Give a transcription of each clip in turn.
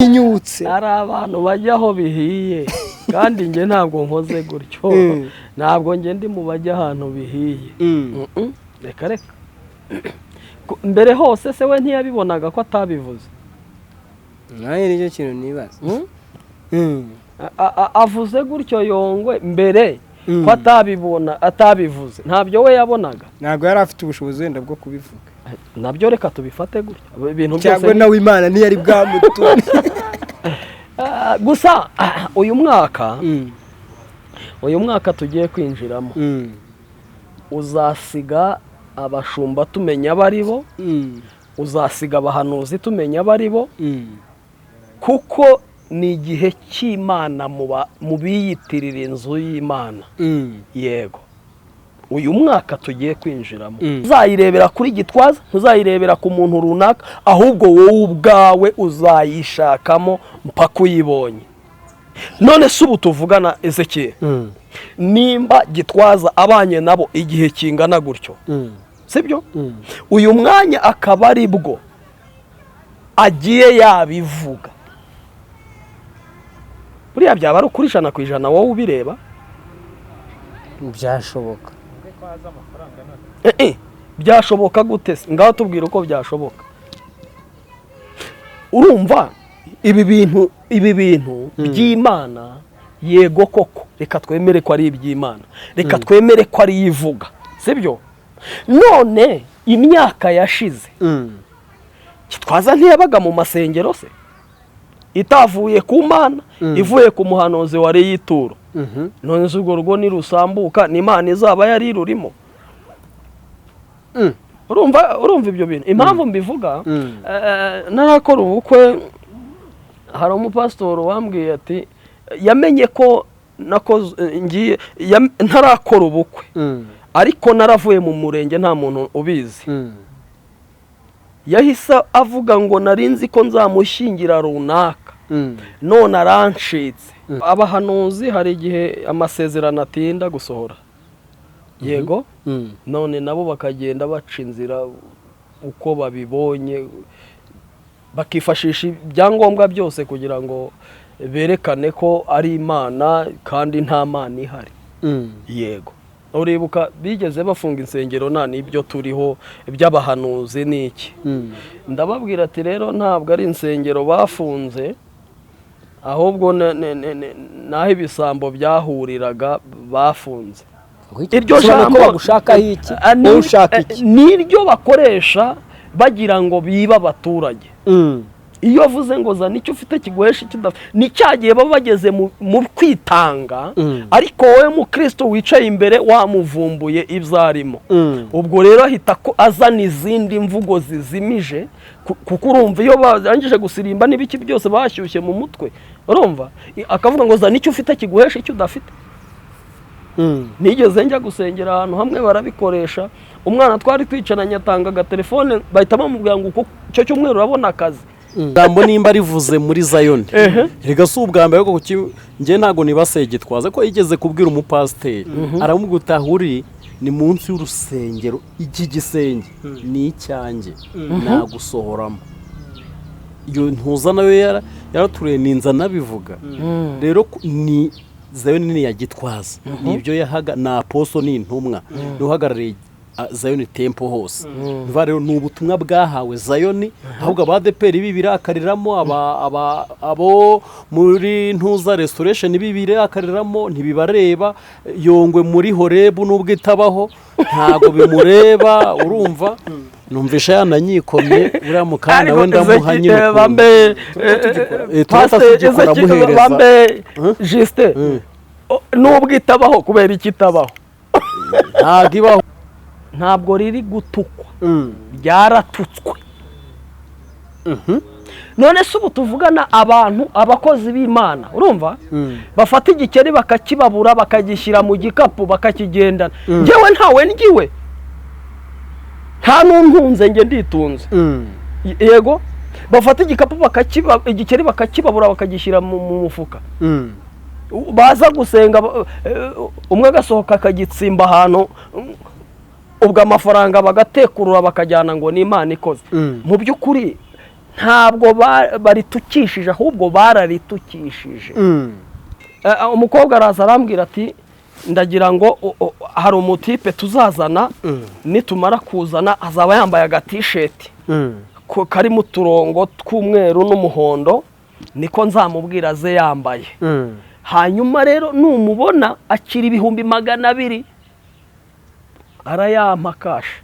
Inyutse. Hari abantu bajya aho bihiye, kandi njye ntabwo nkoze gutyo. Ntabwo njye ndi mu bajya ahantu bihiye. Reka reka. Mbere hose se we ntiyabibonaga ko atabivuze? Nawe nicyo kintu nibaza. Mm? Avuze gutyo Yongwe mbere ko atabibona, atabivuze, ntabyo we yabonaga? Ntabwo yari afite ubushobozi wenda bwo kubivuga. Nabyo reka tubifate gutyo, ibintu byose. Cyangwa nawe Imana ntiyari bwamutume. Ah, gusa uyu mwaka tugiye kwinjiramo uzasiga abashumba tumenya abo ari bo, uzasiga abahanuzi tumenya abo ari bo, kuko ni igihe cy'Imana mu biyitirira inzu y'Imana. Yego, uyu mwaka tugiye kwinjiramo uzayirebera kuri Gitwaza, ntuzayirebera ku muntu runaka, ahubwo wowe ubwawe uzayishakamo mpaka uyibonye. None se ubu tuvugana, Ezekiel, nimba Gitwaza abanye nabo igihe kingana gutyo, sibyo, uyu mwanya akaba ari bwo agiye yabivuga, buriya byaba ari ukuri 100% wowe ubireba? Byashoboka. Eh, byashoboka gute se? Ngaho tubwira uko byashoboka. Urumva ibi bintu by'Imana, yego koko, reka twemere ko ari iby'Imana, reka twemere ko ari ivuga, sibyo? None imyaka yashize Gitwaza ntiyabaga mu masengero se itavuye ku Mana, ivuye ku muhanuzi wari yituro? None se urwo rugo nirusambuka, ni Imana izaba yari irurimo? Urumva ibyo bintu impamvu mbivuga? Narakora ubukwe, hari umupasitori wambwiye ati yamenye ko nakoze ngiye ntarakora ubukwe, ariko naravuye mu murenge nta muntu ubizi. Yahise avuga ngo nari nzi ko nzamushyingira runaka, none arancitse. Abahanuzi hari igihe amasezerano atinda gusohora, yego, none nabo bakagenda baca inzira uko babibonye, bakifashisha ibyangombwa byose kugira ngo berekane ko ari Imana kandi nta Mana ihari. Yego, uribuka bigeze bafunga insengero nta n'ibyo turiho by'abahanuzi n'iki. Ndababwira ati rero ntabwo ari insengero bafunze, ahubwo n'aho ibisambo byahuriraga bafunze. Iryo Bisobanuye ko jambo bagushakaho iki? Ah, Wowe ushaka iki? Niryo bakoresha bagira ngo bibe abaturage. Iyo avuze ngo zana icyo ufite kiguhesha icyo udafite, ni cya gihe baba bageze mu kwitanga. Ariko wowe mukristo wicaye imbere wamuvumbuye ibyo arimo, ubwo rero ahita ko azana izindi mvugo zizimije, kuko urumva iyo barangije gusirimba n'ibiki byose bashyushye mu mutwe, urumva akavuga ngo zana icyo ufite kiguhesha icyo udafite. Nigeze njya gusengera ahantu hamwe barabikoresha, umwana twari twicaranye atanga agatelefone, bahita bamubwira ngo uko icyo cyumweru urabona akazi. Ijambo nimba rivuze muri Zayoni, rega si ubwa mbere, ariko kuki njye ntabwo nibaseye Gitwaza ko yigeze kubwira umupasiteri, aramubwira uti aho uri ni munsi y'urusengero, iki gisenge ni icyanjye, nagusohoramo. Iyo ntuza nayo yaraturiye ninza nabivuga. Rero ni Zayoni ni iya Gitwaza, ni ibyo yahaga, ni apostle, ni intumwa, ni uhagarariye Zayoni Temple hose. Bivuga rero ni ubutumwa bwahawe Zayoni, ahubwo abadeperi bibirakariramo, abo muri ntuza Restoration bibirakariramo, ntibibareba. Yongwe muri Horebu nubwo itabaho ntabwo bimureba. Urumva numvisha yananyikomye uriya mukanya we, ndamuha nyine ukuntu. Bambe. Tuba tugikora muhereza. Bambe Justin, nubwo itabaho, kubera iki itabaho? Ntabwo ibaho. Ntabwo riri gutukwa, ryaratutswe. None se ubu tuvugana, abantu abakozi b'Imana, urumva bafata igikeri bakakibabura, bakagishyira mu gikapu, bakakigendana. Njyewe ntawe ngiwe, nta n'untunze, njye nditunze. Yego, bafata igikapu bakakiba igikeri, bakakibabura, bakagishyira mu mufuka, baza gusenga, umwe agasohoka akagitsimba ahantu, ubwo amafaranga bagatekurura bakajyana ngo ni Imana ikoze. Mu by'ukuri Ntabwo baritukishije, ahubwo bararitukishije. Umukobwa araza arambwira ati ndagira ngo hari umutipe tuzazana, nitumara kuzana azaba yambaye agatisheti karimo uturongo tw'umweru n'umuhondo, niko nzamubwira aze yambaye. Hanyuma rero numubona akira 200,000 arayampa kashe.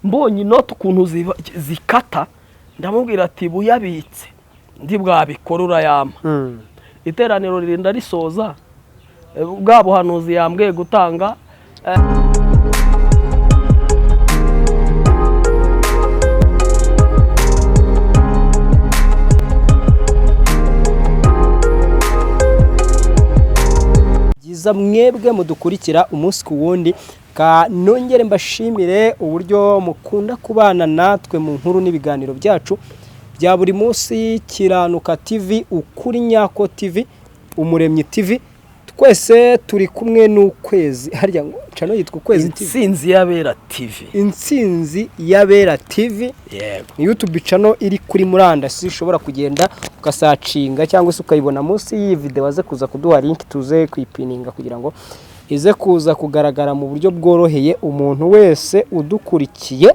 Mbonye inoti ukuntu zikata, ndamubwira ati buyabitse ndi bwabikora urayampa. Iteraniro ririnda risoza bwa buhanuzi yambwiye gutanga. Byiza mwebwe mudukurikira umunsi ku wundi, ka nongere mbashimire uburyo mukunda kubana natwe mu nkuru n'ibiganiro byacu bya buri munsi. Kiranuka TV, Ukuri Nyako TV, Umuremyi TV, twese turi kumwe n'ukwezi. Harya ngo cano yitwa Ukwezi TV? Intsinzi y'Abera TV. Intsinzi y'Abera TV. Yego. Ni YouTube channel iri kuri murandasi, ushobora kugenda ugasacinga cyangwa se ukayibona munsi y'iyi video, aze kuza kuduha link tuze kuyipininga kugira ngo ize kuza kugaragara mu buryo bworoheye umuntu wese udukurikiye.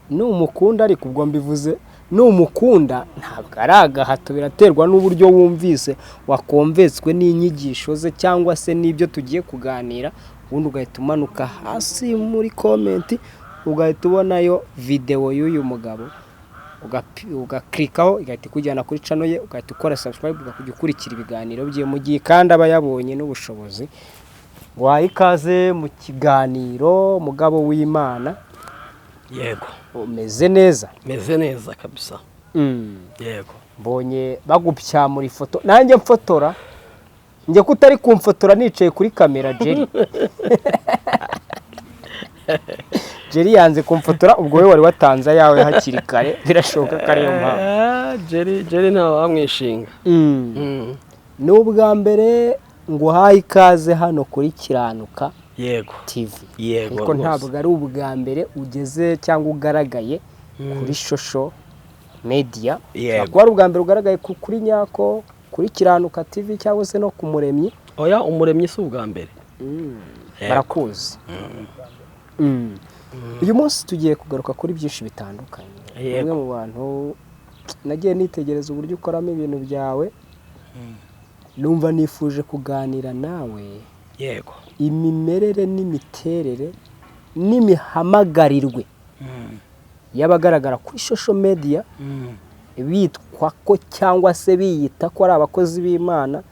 Numukunda, ariko ubwo mbivuze numukunda ntabwo ari agahato, biraterwa n'uburyo wumvise wakomvetswe n'inyigisho ze cyangwa se n'ibyo tugiye kuganira, ubundi ugahita umanuka hasi muri comment ugahita ubonayo videwo y'uyu mugabo, ugakirikaho igahita ikujyana kuri channel ye, ugahita ukora subscribe, ukajya ukurikira ibiganiro bye mu gihe kandi aba yabonye n'ubushobozi. Waha ikaze mu kiganiro, mugabo w'Imana. Yego. Umeze neza? Meze neza kabisa. Yego. Mbonye bagupyamura ifoto, nanjye mfotora, njye ko utari kumfotora nicaye kuri kamera. Jerry, Jerry yanze kumfotora, ubwo we wari watanze ayawe hakiri kare, birashoboka ko ariyo mpamvu. Jerry, Jerry ntawe wamwishinga. Ni ubwa mbere nguhaye ikaze hano kuri Kiranuka Yego. TV. Yego. Ariko rwose. ntabwo ari ubwa mbere ugeze cyangwa ugaragaye kuri social media. Yego. Kuba ari ubwa mbere ugaragaye kuri Nyako, kuri Kiranuka TV cyangwa se no ku Muremyi. Oya, Umuremyi si ubwa mbere. Yego. Barakuzi. Uyu munsi tugiye kugaruka kuri byinshi bitandukanye. Yego. Umwe mu bantu nagiye nitegereza uburyo ukoramo ibintu byawe, numva nifuje kuganira nawe. Yego. Imimerere n'imiterere n'imihamagarirwe y'abagaragara kuri social media bitwa ko cyangwa se biyita ko ari abakozi b'Imana,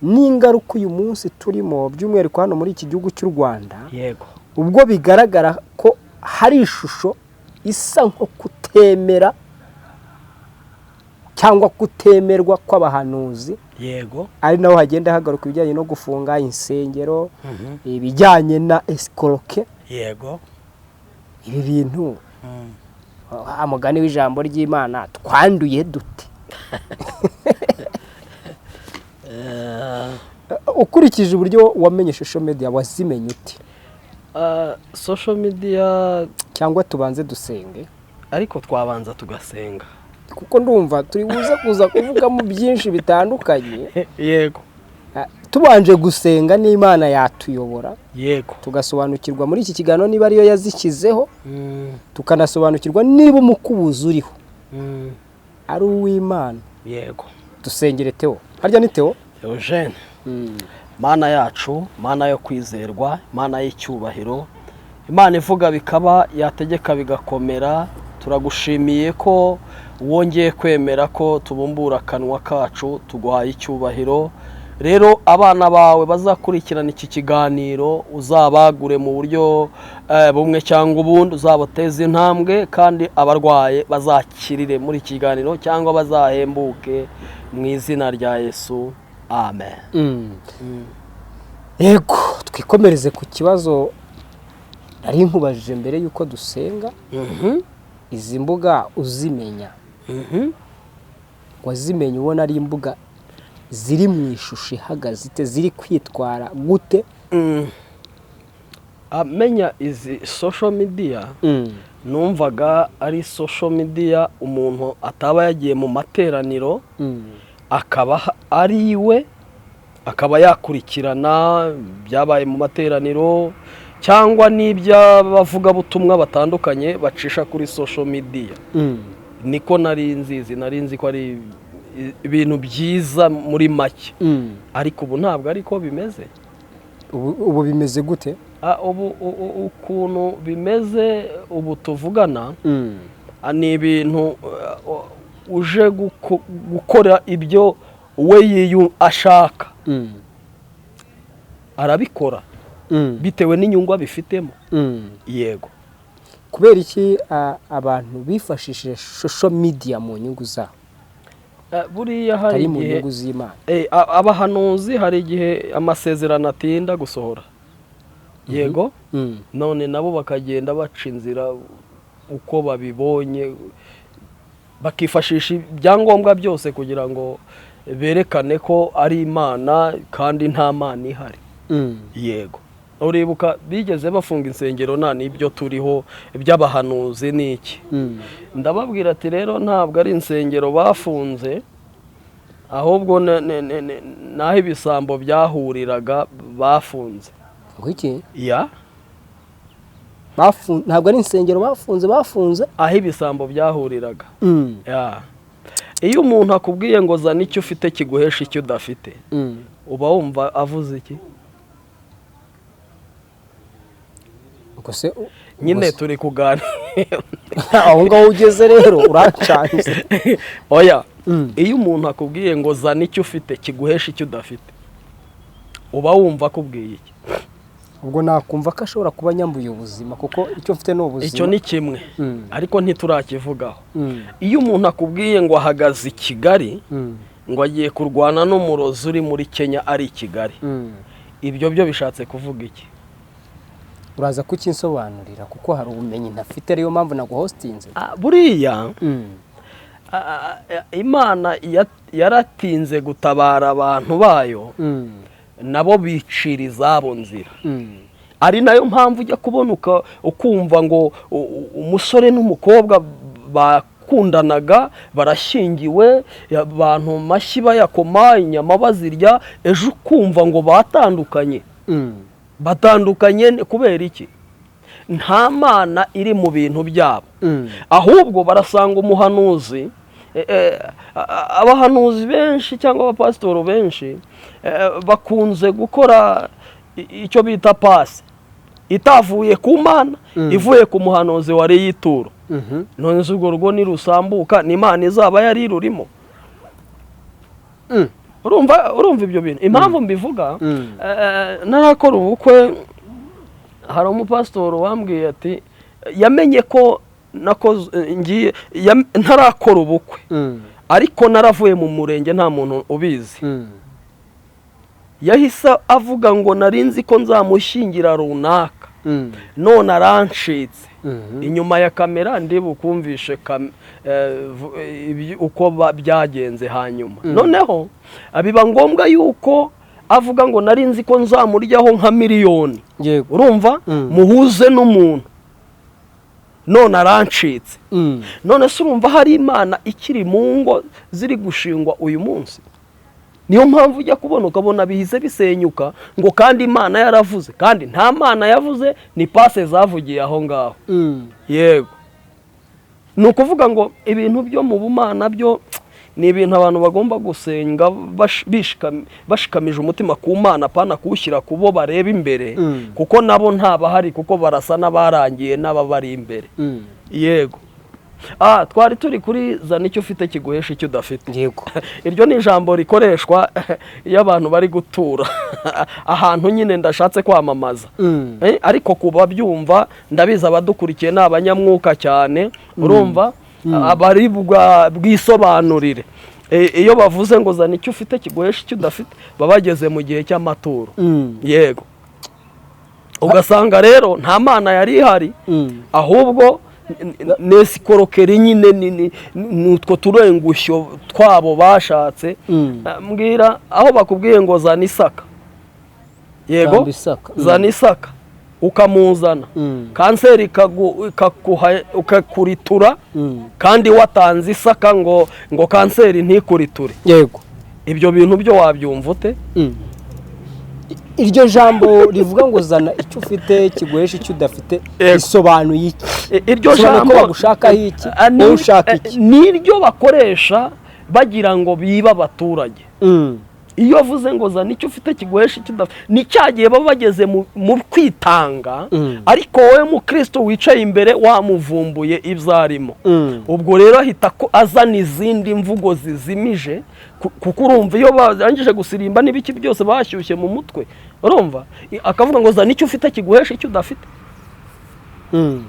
n'ingaruka uyu munsi turimo by'umwihariko hano muri iki gihugu cy'u Rwanda. Yego. Ubwo bigaragara ko hari ishusho isa nko kutemera cyangwa kutemerwa kw'abahanuzi. Yego. Ari naho hagenda hagaruka ibijyanye no gufunga insengero, ibijyanye na escroquerie. Yego. Ibi bintu, mugani w'ijambo ry'Imana, twanduye dute? Ukurikije uburyo wamenye social media, wazimenye ute? Social media Cyangwa tubanze dusenge? Ariko twabanza tugasenga. Kuko ndumva turi buze kuza kuvugamo byinshi bitandukanye. Yego. Tubanje gusenga n'Imana yatuyobora. Yego. Tugasobanukirwa muri iki kiganiro niba ariyo yazishyizeho, tukanasobanukirwa niba umukubuzi uriho ari uw'Imana. Yego. Dusengere Theo. Harya ni Theo? Eugene. Mana yacu, Mana yo kwizerwa, Mana y'icyubahiro, Imana ivuga bikaba, yategeka bigakomera, turagushimiye ko wongeye kwemera ko tubumbura akanwa kacu, tuguhaye icyubahiro. Rero abana bawe bazakurikirana iki kiganiro uzabagure mu buryo bumwe cyangwa ubundi, uzabateze intambwe, kandi abarwaye bazakirire muri iki kiganiro cyangwa bazahembuke mu izina rya Yesu, amen. Yego, twikomereze ku kibazo nari nkubajije mbere y'uko dusenga. Izi mbuga uzimenya, wazimenya ubona ari imbuga ziri mu ishusho ihagaze ite, ziri kwitwara gute? Amenya izi social media, numvaga ari social media umuntu ataba yagiye mu materaniro, akaba ari iwe, akaba yakurikirana byabaye mu materaniro cyangwa n'iby'abavugabutumwa batandukanye bacisha kuri social media. Niko nari nzizi, nari nzi ko ari ibintu byiza muri make, ariko ubu ntabwo ariko bimeze. Ubu bimeze gute? Ubu ukuntu bimeze ubu tuvugana, ni ibintu uje gukora ibyo we yiyu ashaka, arabikora bitewe n'inyungu abifitemo. Yego. Kubera iki abantu bifashishije social media mu nyungu zabo, Buriya hari atari mu igihe nyungu z'Imana? Abahanuzi hari igihe amasezerano atinda gusohora, yego, none nabo bakagenda baca inzira uko babibonye, bakifashisha ibyangombwa byose kugira ngo berekane ko ari Imana kandi nta Mana ihari. Yego, uribuka bigeze bafunga insengero, nta n'ibyo turiho by'abahanuzi n'iki. Ndababwira ati rero ntabwo ari insengero bafunze, ahubwo n'aho ibisambo byahuriraga bafunze. Ngo iki? Ya. Ntabwo ari insengero bafunze aho ibisambo byahuriraga. Ya. Iyo umuntu akubwiye ngo zana icyo ufite kiguhesha icyo udafite, uba wumva avuze iki? Ubwo se Nyine turi kuganira. Aho ngaho ugeze rero urancanze. Oya. Iyo umuntu akubwiye ngo zana icyo ufite kiguhesha icyo udafite, uba wumva akubwiye iki? Ubwo nakumva ko ashobora kuba nyambuye ubuzima, kuko icyo mfite ni ubuzima. Icyo ni kimwe, ariko ntiturakivugaho. Iyo umuntu akubwiye ngo ahagaze i Kigali, ngo agiye kurwana n'umurozi uri muri Kenya ari i Kigali, ibyo byo bishatse kuvuga iki? Uraza kukinsobanurira, kuko hari ubumenyi ntafite, ariyo mpamvu naguhostinze. Buriya Imana yaratinze gutabara abantu bayo, nabo bicira izabo nzira, ari nayo mpamvu ujya kubona ukumva ngo umusore n'umukobwa bakundanaga barashyingiwe, abantu mashyi bayakoma, inyama bazirya, ejo ukumva ngo batandukanye. Batandukanye kubera iki? Nta Mana iri mu bintu byabo, ahubwo barasanga umuhanuzi. Abahanuzi benshi cyangwa abapasitoro benshi bakunze gukora icyo bita pasi itavuye ku Mana, ivuye ku muhanuzi wariye ituro. None se urwo rugo nirusambuka, ni Imana izaba yari rurimo? Urumva ibyo bintu impamvu mbivuga? Narakora ubukwe, hari umupasitoro wambwiye ati yamenye ko nakoze ngiye ntarakora ubukwe, ariko naravuye mu murenge nta muntu ubizi. Yahise avuga ngo nari nzi ko nzamushyingira runaka, none arancitse. Inyuma ya kamera ndi bukumvishe uko byagenze hanyuma. Noneho biba ngombwa yuko avuga ngo nari nzi ko nzamuryaho nka miliyoni. Urumva, muhuze n'umuntu, none arancitse. None se urumva hari Imana ikiri mu ngo ziri gushingwa uyu munsi? Niyo mpamvu ujya kubona ukabona bihize bisenyuka, ngo kandi Imana yaravuze, kandi nta Mana yavuze, ni pase zavugiye aho ngaho. Yego, ni ukuvuga ngo ibintu byo mu bumana byo ni ibintu abantu bagomba gusenga bashikamije umutima ku Mana, apana kuwushyira ku bo bareba imbere, kuko nabo ntabahari, kuko barasa n'abarangiye n'ababari imbere. Yego. Twari turi kuri zana icyo ufite kiguhesha icyo udafite. Iryo ni ijambo rikoreshwa iyo abantu bari gutura ahantu nyine ndashatse kwamamaza. Ariko kuba byumva, ndabizi abadukurikiye ni abanyamwuka cyane, urumva abari bwisobanurire. Iyo bavuze ngo zana icyo ufite kiguhesha icyo udafite, baba bageze mu gihe cy'amaturo. Yego, ugasanga rero nta Mana yari ihari, ahubwo nesikorokeri nyine ni utwo turengushyo twabo bashatse. Mbwira aho bakubwiye ngo zana isaka. Yego. Tamba isaka. Zana isaka. Ukamuzana, kanseri ikakuritura, kandi watanze isaka ngo kanseri ntikuriture. Ibyo bintu byo wabyumva ute? Iryo jambo rivuga ngo zana icyo ufite kiguhesha icyo udafite, risobanuye iki? Iryo Bisobanuye ko jambo bagushakaho iki? Wowe ushaka iki? Niryo bakoresha bagira ngo bibe abaturage. Iyo avuze ngo zana icyo ufite kiguhesha icyo udafite, ni cya gihe baba bageze mu kwitanga, ariko wowe mukristo wicaye imbere wamuvumbuye ibyo arimo. Ubwo rero ahita ko azana izindi mvugo zizimije, kuko urumva iyo barangije gusirimba n'ibiki byose bashyushye mu mutwe, urumva akavuga ngo zana icyo ufite kiguhesha icyo udafite.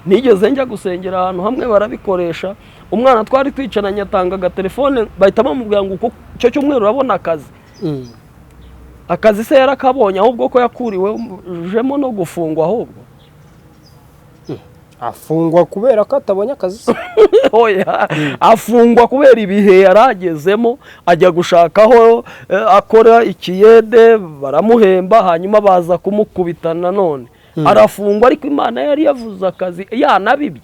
Nigeze njya gusengera ahantu hamwe barabikoresha. Umwana twari twicaranye atanga agatelefone, bahita bamubwira ngo uko icyo cyumweru urabona akazi. Akazi se yarakabonye? Ahubwo ko yakuriwemo no gufungwa ahubwo. Afungwa kubera ko atabonye akazi se? Oya, afungwa kubera ibihe yari agezemo, ajya gushakaho akora ikiyede baramuhemba, hanyuma baza kumukubita nanone arafungwa, ariko Imana yari yavuze akazi yanabibye.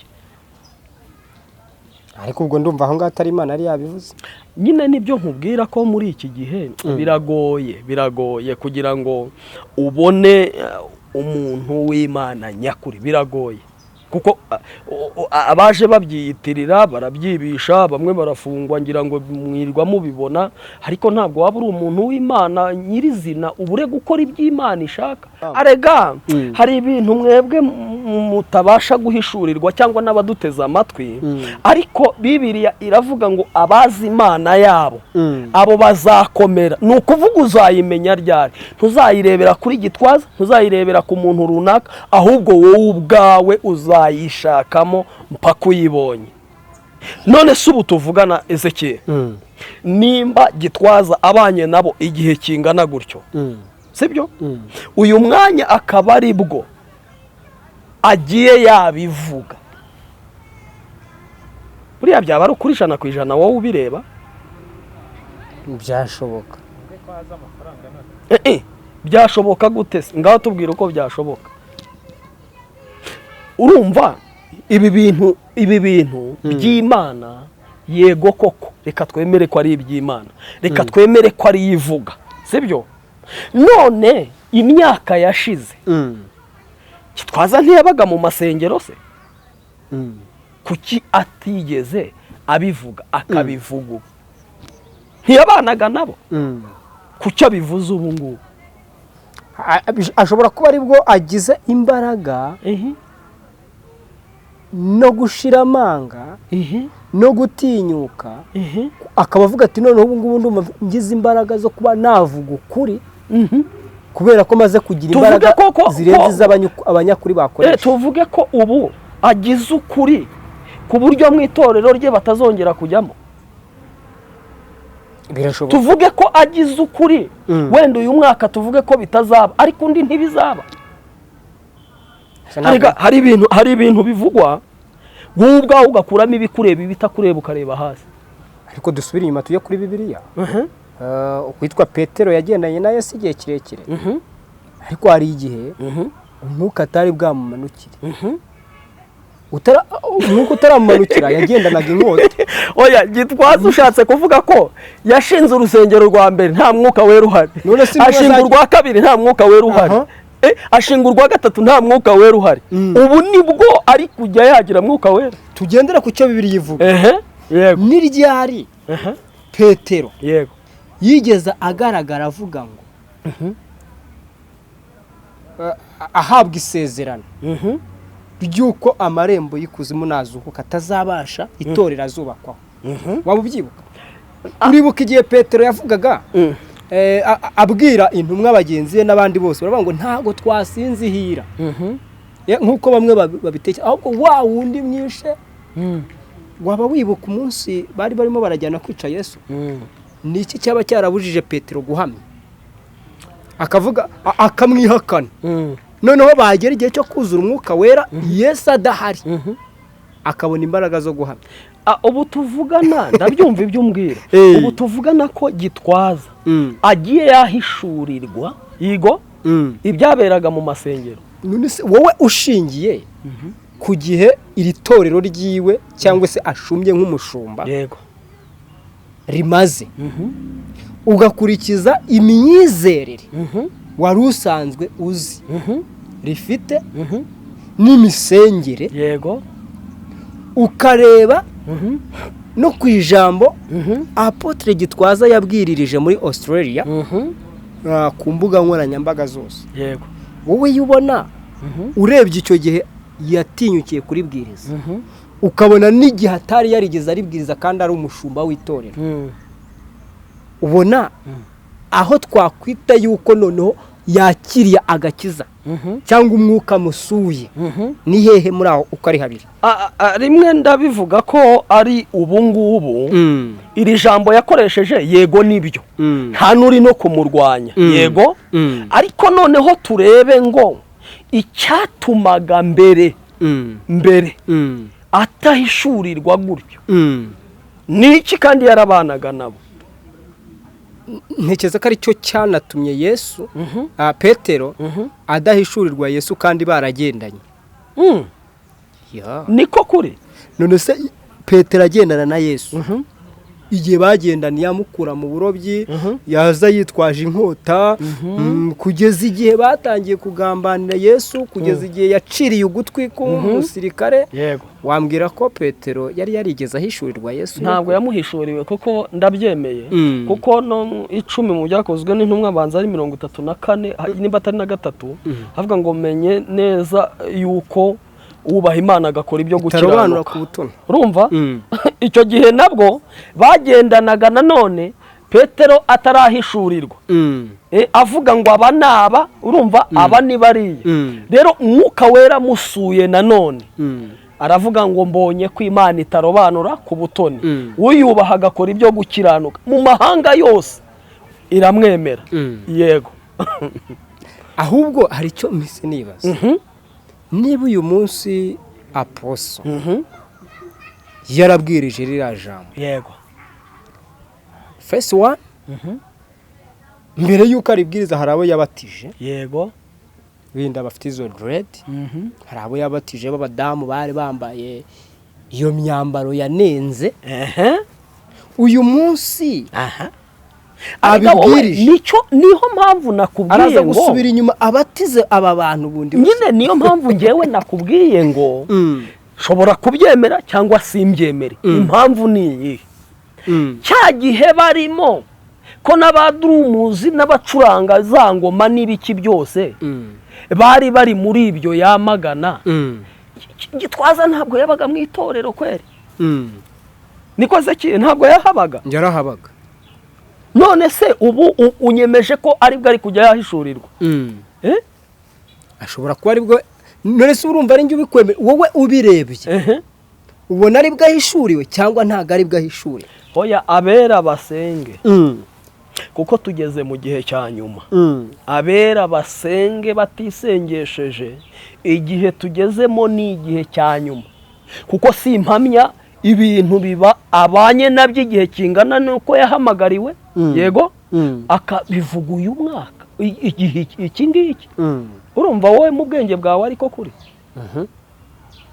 Ariko ubwo ndumva aho ngaho atari Imana yari yabivuze. Nyine nibyo nkubwira ko muri iki gihe biragoye, biragoye kugira ngo ubone umuntu w'Imana nyakuri, biragoye kuko abaje babyiyitirira barabyibisha, bamwe barafungwa, ngira ngo mwirwa mubibona. Ariko ntabwo waba uri umuntu w'Imana nyirizina ubure gukora iby'Imana ishaka. Arega hari ibintu mwebwe mutabasha guhishurirwa cyangwa n'abaduteze amatwi, ariko Bibiliya iravuga ngo abazi Imana yabo abo bazakomera. Ni ukuvuga uzayimenya ryari? Ntuzayirebera kuri Gitwaza, ntuzayirebera ku muntu runaka, ahubwo wowe ubwawe uzayishakamo mpaka uyibonye. None se ubu tuvugana, Ezekiel, nimba Gitwaza abanye nabo igihe kingana gutyo, sibyo, uyu mwanya akaba ari bwo agiye yabivuga, buriya byaba ari ukuri 100% wowe ubireba? Byashoboka. Byashoboka gute se? Ngaho tubwira uko byashoboka. Urumva ibi bintu by'Imana, yego koko reka twemere ko ari iby'Imana, reka twemere ko ari ivuga, sibyo? None imyaka yashize Gitwaza ntiyabaga mu masengero se? Kuki atigeze abivuga akabivuga ubu? Ntiyabanaga nabo? Kuki abivuze ubu ngubu? Ashobora kuba aribwo agize imbaraga no gushira amanga no gutinyuka, akaba avuga ati noneho ubu ngubu ndumva ngize imbaraga zo kuba navuga ukuri kubera ko maze kugira Tuvuge imbaraga zirenze iz'abanyakuri bakoresha. Tuvuge ko ubu agize ukuri ku buryo mu itorero rye batazongera kujyamo? Birashoboka. Tuvuge ko agize ukuri, wenda uyu mwaka tuvuge ko bitazaba, ariko undi ntibizaba. Arega, hari ibintu bivugwa wowe ubwawe ugakuramo ibikureba, ibitakureba ukareba hasi. Ariko dusubire inyuma tujye kuri Bibiliya. Uwitwa Petero yagendanye na Yesu igihe kirekire, ariko hari igihe umwuka atari bwamumanukire. Umwuka utaramumanukira yagendanaga inkota. Oya, Gitwaza ushatse kuvuga ko yashinze urusengero rwa mbere nta Mwuka Wera uhari? None se intumwa Ashinga urwa kabiri nta Mwuka Wera uhari. Ashinga urwa gatatu nta Mwuka Wera uhari. Ubu nibwo ari kujya yagira Mwuka Wera? Tugendera ku cyo Bibiliya ivuga. Ehe, yego. Ni ryari Petero yigeze agaragara avuga ngo ahabwa isezerano ry'uko amarembo y'ikuzimu nazuhuka atazabasha itorero azubakwaho? Waba ubyibuka? Uribuka igihe Petero yavugaga, abwira intumwa bagenzi be n'abandi bose, baravuga ngo ntabwo twasinzihira nk'uko bamwe babitekereza, ahubwo wa wundi mwishe. Waba wibuka umunsi bari barimo barajyana kwica Yesu? Ni iki cyaba cyarabujije Petero guhamya akavuga akamwihakana, noneho bagera igihe cyo kuzura Umwuka Wera Yesu adahari, akabona imbaraga zo guhamya? Ubu tuvugana, ndabyumva ibyo umbwira. Ubu tuvugana ko Gitwaza agiye yahishurirwa, yigo, ibyaberaga mu masengero. None se wowe ushingiye ku gihe iri torero ryiwe cyangwa se ashumbye nk'umushumba rimaze, ugakurikiza imyizerere wari usanzwe uzi rifite n'imisengere, ukareba no ku ijambo Apotre Gitwaza yabwiririje muri Australia, ku mbuga nkoranyambaga zose, wowe iyo ubona urebye icyo gihe yatinyukiye kuribwiriza, ukabona n'igihe atari yarigeze aribwiriza kandi ari umushumba w'itorero, ubona aho twakwita yuko noneho yakiriye agakiza cyangwa umwuka musuye ni hehe muri aho uko ari habiri? Rimwe ndabivuga ko ari ubu ngubu iri jambo yakoresheje, yego nibyo, nta n'uri no kumurwanya, yego, ariko noneho turebe ngo icyatumaga mbere atahishurirwa gutyo ni iki kandi yarabanaga nabo? Ntekereza ko aricyo cyanatumye Yesu, Petero adahishurirwa Yesu kandi baragendanye. Niko kuri. None se Petero agendana na Yesu, igihe bagendaniye amukura mu burobyi, yaza yitwaje inkota, kugeza igihe batangiye kugambanira Yesu, kugeza igihe yaciriye ugutwi k'umusirikare, wambwira ko Petero yari yarigeze ahishurirwa Yesu? Ntabwo yamuhishuriwe kuko ndabyemeye, kuko no mu 10 mu Byakozwe n'Intumwa banza ari 34, nimba atari na gatatu, havuga ngo menye neza yuko wubaha Imana agakora ibyo itarobanura gukiranuka. ku butoni. Urumva, icyo gihe nabwo bagendanaga nanone Petero atarahishurirwa, avuga ngo aba ni aba, urumva, aba ni bariya. Rero Umwuka Wera amusuye nanone aravuga ngo mbonye ko Imana itarobanura ku butoni, uyubaha agakora ibyo gukiranuka mu mahanga yose iramwemera. Yego. Ahubwo hari icyo mpise nibaza: niba uyu munsi apostle yarabwirije ririya jambo, first one, mbere y'uko aribwiriza hari abo yabatije, wenda bafite izo dread, hari abo yabatije b'abadamu bari bambaye iyo myambaro yanenze, uyu munsi Ariko wowe, abibwirije, nicyo niho mpamvu nakubwiye araza ngo gusubira inyuma abatize aba bantu bundi? Nyine niyo mpamvu ngewe nakubwiye ngo nshobora kubyemera cyangwa simbyemere. Impamvu ni iyi: cya gihe barimo ko n'abadurumuzi n'abacuranga za ngoma n'ibiki byose bari bari muri ibyo yamagana, Gitwaza ntabwo yabaga mu itorero kweri? Niko se? Ntabwo yahabaga? Yarahabaga. None se ubu unyemeje ko aribwo ari kujya yahishurirwa? Eh? Ashobora kuba aribwo. None se urumva ari njye ubikwemera? Wowe ubirebye, ubona aribwo ahishuriwe cyangwa ntabwo aribwo ahishuriwe? Hoya, abera basenge kuko tugeze mu gihe cya nyuma. Abera basenge batisengesheje, igihe tugezemo ni igihe cya nyuma, kuko si impamya ibintu biba abanye nabyo igihe kingana n'uko yahamagariwe, yego, akabivuga uyu mwaka, igihe iki ngiki. Urumva wowe mu bwenge bwawe ariko kuri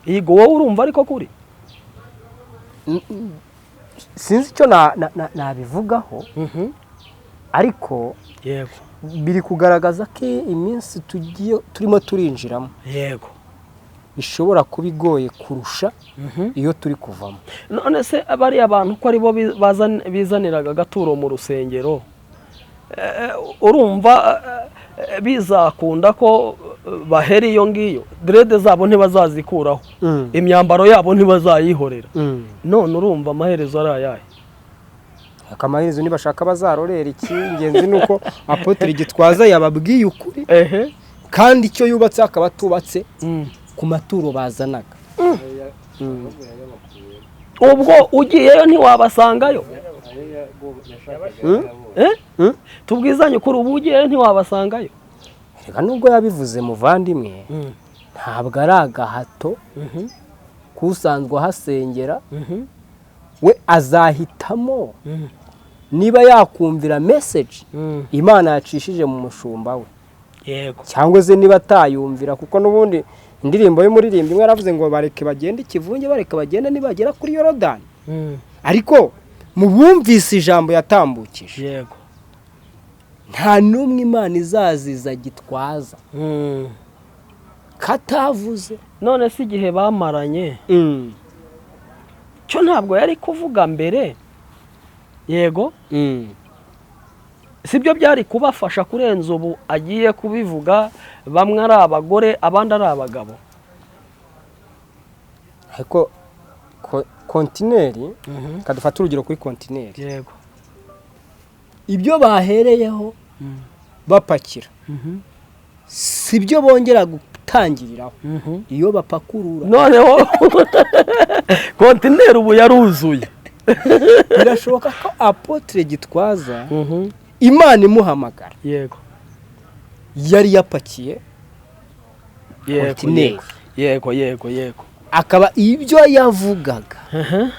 yego, wowe urumva ariko kuri? Sinzi icyo nabivugaho, ariko biri kugaragaza ko iminsi tugiye turimo turinjiramo ishobora kuba igoye kurusha iyo turi kuvamo. None se bariya bantu ko aribo bizaniraga agaturo mu rusengero, urumva bizakunda ko bahera iyo ngiyo? Dread zabo ntibazazikuraho, imyambaro yabo ntibazayihorera. None urumva amaherezo ari ayahe? Akamaherezo nibashaka bazarorera. Icy'ingenzi ni uko Apotre Gitwaza yababwiye ukuri, kandi icyo yubatse akaba atubatse ku maturo bazanaga. Ubwo ugiyeyo ntiwabasangayo? Eh? Tubwizanye ukuri, ubu ugiyeyo ntiwabasangayo? Reka, nubwo yabivuze muvandimwe, ntabwo ari agahato k'usanzwe ahasengera. We azahitamo niba yakumvira message Imana yacishije mu mushumba we. Yego. Cyangwa se niba atayumvira, kuko n'ubundi indirimbo y'umuririmbyi imwe yaravuze ngo bareke bagende ikivunge, bareke bagende, nibagera kuri Yorodani. Ariko mu bumvise ijambo yatambukije, nta n'umwe Imana izaziza Gitwaza katavuze. None se igihe bamaranye cyo ntabwo yari kuvuga mbere? Yego, sibyo byari kubafasha kurenza ubu agiye kubivuga, bamwe ari abagore, abandi ari abagabo? Ariko kontineri, kadufate urugero kuri kontineri, ibyo bahereyeho bapakira si byo bongera gutangiriraho iyo bapakurura. Noneho kontineri ubu yaruzuye. Birashoboka ko apôtre Gitwaza, Imana imuhamagara, yari yapakiye kontineri, yego yego yego akaba ibyo yavugaga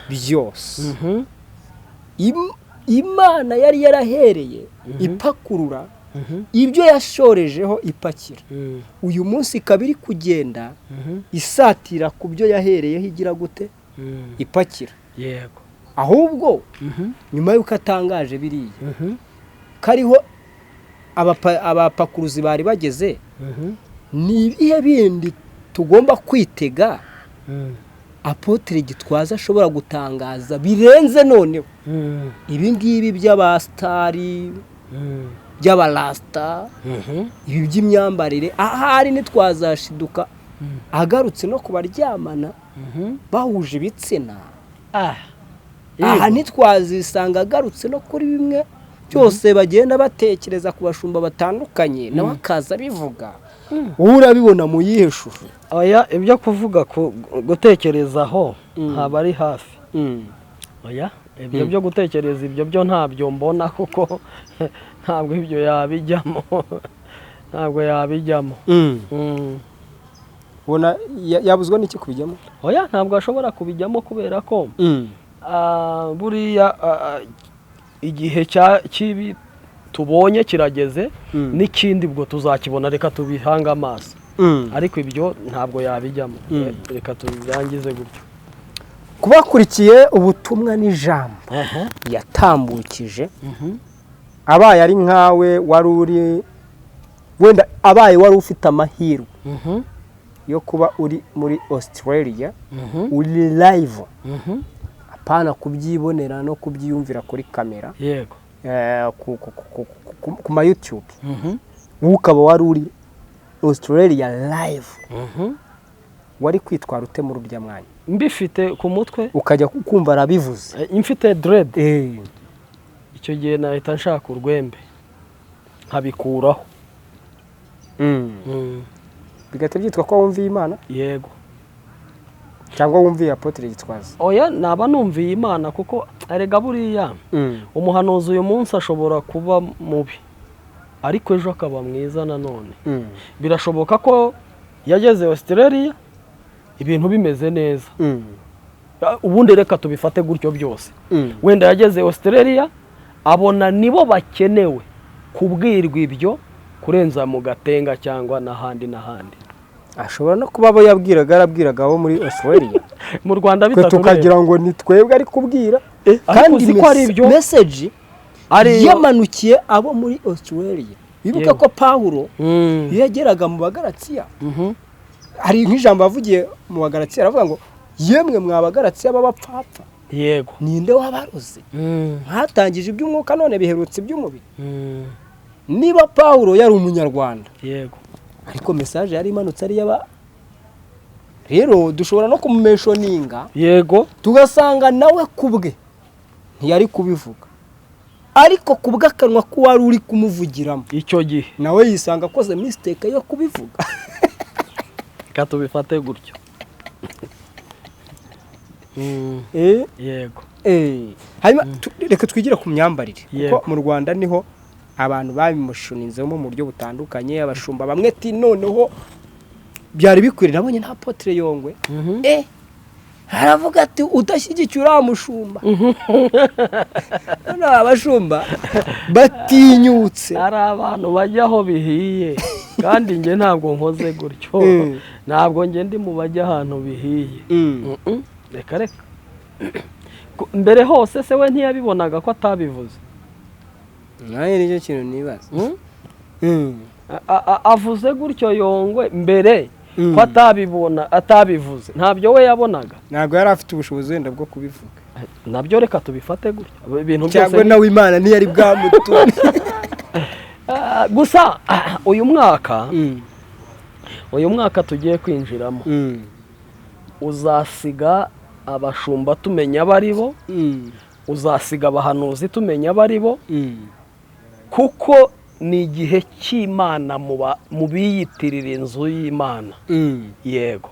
byose Imana yari yarahereye ipakurura ibyo yashorejeho ipakira, uyu munsi ikaba iri kugenda isatira ku byo yahereyeho igira gute? Ipakira. Ahubwo nyuma y'uko atangaje biriya, kariho abapakuruzi bari bageze, ni ibihe bindi tugomba kwitega apôtre Gitwaza ashobora gutangaza birenze noneho ibi ngibi by'abasitari, by'abarasita, ibi by'imyambarire? Ahari ntitwazashiduka agarutse no ku baryamana bahuje ibitsina? Aha ntitwazisanga agarutse no kuri bimwe byose bagenda batekereza ku bashumba batandukanye, nawe akaza abivuga? Wowe urabibona mu yihe shusho? Oya, ibyo kuvuga gutekerezaho ntaba ari hafi. Oya, ibyo byo gutekereza, ibyo byo ntabyo mbona, kuko ntabwo ibyo yabijyamo, ntabwo yabijyamo. Ubona yabuzwa n'iki kubijyamo? Oya, ntabwo ashobora kubijyamo kubera ko buriya igihe cy'ibi tubonye kirageze, n'ikindi ubwo tuzakibona. Reka tubihange amaso, ariko ibyo ntabwo yabijyamo. Reka tubirangize gutyo. Kubakurikiye ubutumwa n'ijambo yatambukije, abaye ari nkawe wari uri, wenda abaye wari ufite amahirwe yo kuba uri muri Australia, uri live, apana kubyibonera no kubyiyumvira kuri kamera, ku ma YouTube, wowe ukaba wari uri Australia live, wari kwitwara ute muri urya mwanya? Mbifite ku mutwe? Ukajya kumva arabivuze. Mfite dread, icyo gihe nahita nshaka urwembe nkabikuraho. Bigahita byitwa ko wumviye Imana? Yego. Cyangwa wumviye apôtre Gitwaza? Oya, naba numviye Imana, kuko erega buriya umuhanuzi uyu munsi ashobora kuba mubi, ariko ejo akaba mwiza nanone. Birashoboka ko yageze Australia ibintu bimeze neza. Ubundi reka tubifate gutyo byose. Wenda yageze Australia abona nibo bakenewe kubwirwa ibyo kurenza mu Gatenga cyangwa n'ahandi n'ahandi. Ashobora no kuba abo yabwiraga yarabwiraga abo muri Australia, mu Rwanda twe bitatureba. Tukagira ngo ni twebwe ari kubwira, Ariko kandi uzi ko ari ibyo? message Ariyo. yamanukiye abo muri Australia. Wibuka ko Pawulo iyo yageraga mu Bagaratiya, hari nk'ijambo yavugiye mu Bagaratiya, aravuga ngo: "Yemwe mwa Bagaratiya b'abapfapfa, ninde wabaroze? Mwatangije iby'umwuka, none biherutse iby'umubiri." Niba Pawulo yari umunyarwanda, ariko message yari imanutse ari iy'aba, rero dushobora no kumumentioninga, tugasanga nawe kubwe ntiyari kubivuga, ariko ku bw'akanwa k'uwari uri kumuvugiramo icyo gihe, nawe yisanga akoze mistake yo kubivuga. Reka tubifate gutyo. Hanyuma reka twigire ku myambarire, kuko mu Rwanda niho abantu babimushuninzemo mu buryo butandukanye. Abashumba bamwe ati: "Noneho byari bikwiriye." Nabonye nta apôtre Yongwe, haravuga ati: "Udashyigikiye uriya mushumba." Noneho abashumba batinyutse. Hari abantu bajya aho bihiye. Kandi njye ntabwo nkoze gutyo, ntabwo njye ndi mu bajya ahantu bihiye. Reka reka, mbere hose se we ntiyabibonaga ko atabivuze? Nawe nicyo kintu nibaza. Avuze gutyo Yongwe mbere ko atabibona, atabivuze, ntabyo we yabonaga. Ntabwo yari afite ubushobozi wenda bwo kubivuga. Nabyo reka tubifate gutyo, ibintu byose cyangwa nawe Imana ntiyari bwamutume. Gusa uyu mwaka tugiye kwinjiramo uzasiga abashumba tumenya abo ari bo, uzasiga abahanuzi tumenya abo ari bo, kuko ni igihe cy'Imana mu biyitirira inzu y'Imana. Yego,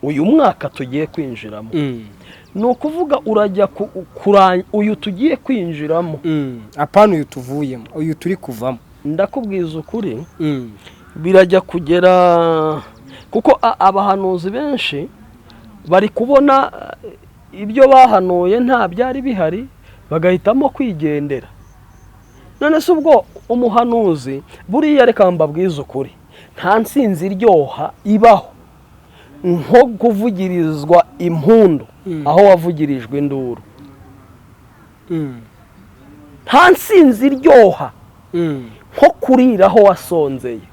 uyu mwaka tugiye kwinjiramo, ni ukuvuga urajya uyu tugiye kwinjiramo. Apana uyu tuvuyemo, uyu turi kuvamo. Ndakubwiza ukuri, birajya kugera kuko abahanuzi benshi bari kubona ibyo bahanuye nta byari bihari, bagahitamo kwigendera. None se ubwo umuhanuzi buriya, reka mbabwize ukuri, nta nsinzi iryoha ibaho nko kuvugirizwa impundu aho wavugirijwe induru. Nta nsinzi iryoha nko kurira aho wasonzeye.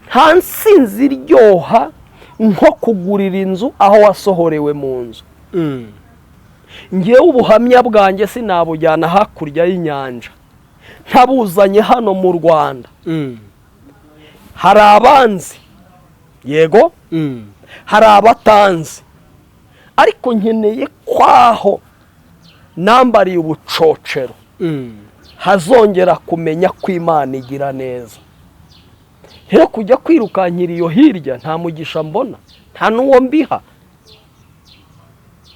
Nta nsinzi iryoha nko kugurira inzu aho wasohorewe mu nzu. Ngewe ubuhamya bwanjye sinabujyana hakurya y'inyanja ntabuzanye hano mu Rwanda. Hari abanzi, yego, hari abatanzi, ariko nkeneye kwaho nambariye ubucocero hazongera kumenya ko Imana igira neza. Rero kujya kwirukankira iyo hirya, nta mugisha mbona, nta n'uwo mbiha,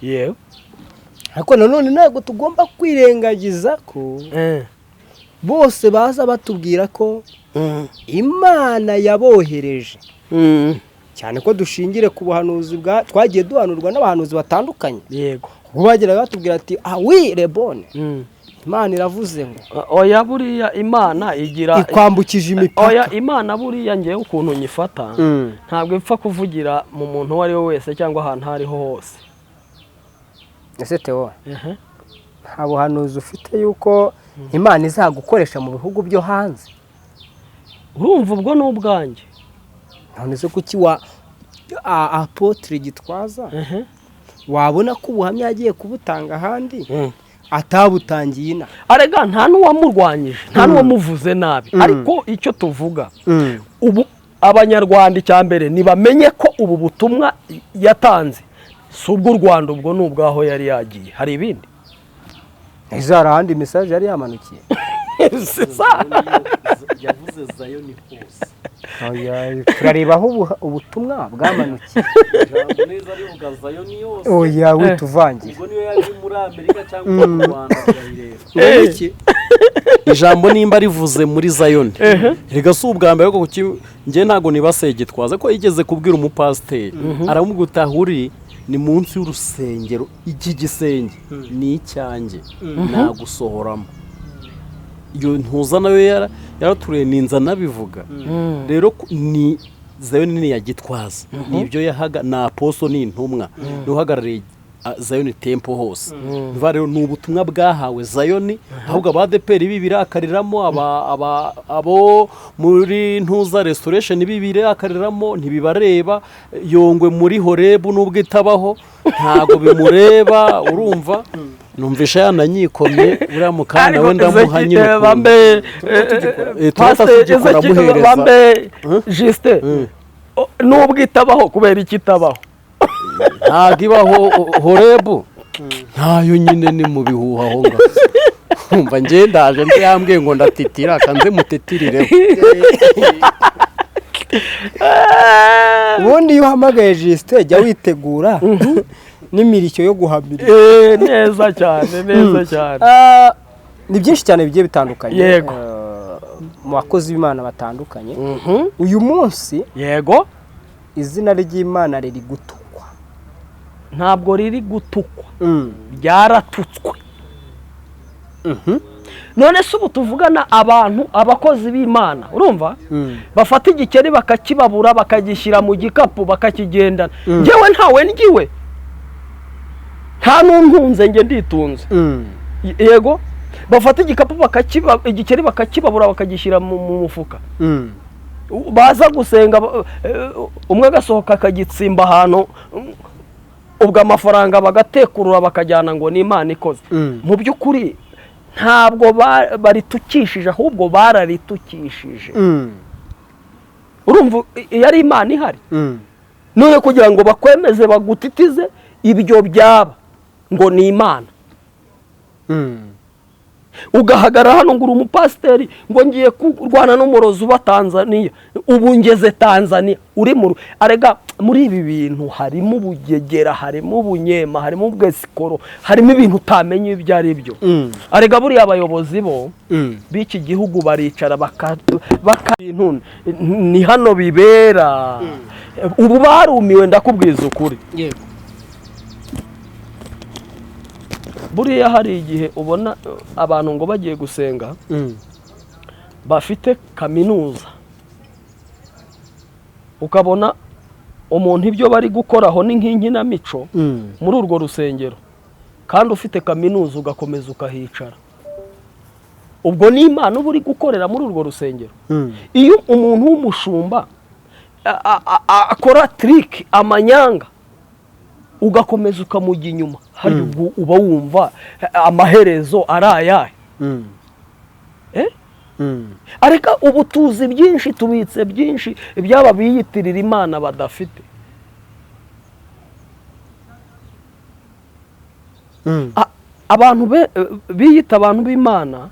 yewe. Ariko nanone ntabwo tugomba kwirengagiza ko bose baza batubwira ko Imana yabohereje, cyane ko dushingire ku buhanuzi bwa twagiye duhanurwa n'abahanuzi batandukanye. Ubwo bageraga batubwira ati: "Ah oui, rebone, Imana iravuze ngo." Oya, buriya Imana igira Ikwambukije imipaka. Oya, Imana buriya ngewe ukuntu nyifata, ntabwo ipfa kuvugira mu muntu uwo ari we wese cyangwa ahantu aho ariho hose. Ese Theo, nta buhanuzi ufite yuko Imana izagukoresha mu bihugu byo hanze? Urumva, ubwo ni ubwanjye. None se kuki wa apôtre Gitwaza wabona ko ubuhamya yagiye kubutanga ahandi atabutangiye ina? Arega nta n'uwamurwanyije, nta n'uwamuvuze nabi, ariko icyo tuvuga ubu, Abanyarwanda icya mbere ntibamenye ko ubu butumwa yatanze si ubw'u Rwanda, ubwo ni ubw'aho yari yagiye. Hari ibindi. Ese hari ahandi message yari yamanukiye? C'est ça. Yavuze Zayoni hose. Oya, turareba aho ubutumwa bwamanukiye. Ijambo neza rivuga Zayoni yose. Oya, wituvangira. Ubwo niyo yari muri Amerika cyangwa mu Rwanda, turayireba. Ngo iki? Ijambo nimba rivuze muri Zayoni, rega si ubwa mbere. Ariko kuki njye ntabwo nibaseye Gitwaza ko yigeze kubwira umupasiteri, aramubwira uti: "Aho uri ni munsi y'urusengero, iki gisenge ni icyanjye, nagusohoramo." Iyo ntuza nayo yaraturiye ninza nabivuga. Rero ni Zayoni ni iya Gitwaza, ni ibyo yahaga, ni apostle, ni intumwa, ni uhagarariye Zayoni Temple hose. Bivuga rero ni ubutumwa bwahawe Zayoni, ahubwo abadeperi bibirakariramo, abo muri ntuza Restoration bibirakariramo, ntibibareba. Yongwe muri Horebu nubwo itabaho ntabwo bimureba. Urumva, numvisha yananyikomye uriya mukanya we, ndamuha nyine ukuntu. Bambe. Tuba tugikora muhereza. Bambe Justin, nubwo itabaho, kubera iki itabaho? Ntabwo ibaho Horebu, ntayo nyine, ni mu bihuha aho ngaho. Umva, njye ndaje nze yambwiye ngo ndatitira kanze mutitirireho. Ubundi iyo uhamagaye Justin, jya witegura n'imirishyo yo guhamira. Neza cyane, neza cyane. Ni byinshi cyane bigiye bitandukanye. Mu bakozi b'Imana batandukanye uyu munsi, izina ry'Imana riri gutukwa. Ntabwo riri gutukwa, ryaratutswe. None se ubu tuvugana abantu, abakozi b'Imana, urumva, bafata igikeri bakakibabura, bakagishyira mu gikapu, bakakigendana. Njyewe ntawe ngiwe, nta n'untunze, njye nditunze. Yego, bafata igikapu bakakiba, igikeri bakakibabura, bakagishyira mu mufuka, baza gusenga, umwe agasohoka akagitsimba ahantu, ubwo amafaranga bagatekurura bakajyana ngo ni Imana ikoze. Mu by'ukuri ntabwo baritukishije, ahubwo bararitukishije. Urumva iyo ari Imana ihari? None kugira ngo bakwemeze, bagutitize, ibyo byaba ngo ni Imana. Ugahagarara hano ngo uri umupasiteri, ngo ngiye kurwana n'umurozi uba Tanzania, ubu ngeze Tanzania uri mu arega. Muri ibi bintu harimo ubugegera, harimo ubunyema, harimo ubwesikoro, harimo ibintu utamenya ibyo ari byo. Arega buriya abayobozi bo b'iki gihugu baricara baka bintu ni hano bibera. Ubu barumiwe, ndakubwiza ukuri. Yego. Buriya hari igihe ubona abantu ngo bagiye gusenga bafite kaminuza, ukabona umuntu ibyo bari gukoraho ni nk'inkinamico muri urwo rusengero, kandi ufite kaminuza ugakomeza ukahicara, ubwo ni Imana uba uri gukorera muri urwo rusengero. Iyo umuntu w'umushumba akora trick, amanyanga, ugakomeza ukamujya inyuma, hari ubwo uba wumva amaherezo ari ayahe? Areka ubu tuzi byinshi, tubitse byinshi ibyaba biyitirira Imana badafite. Abantu biyita abantu b'Imana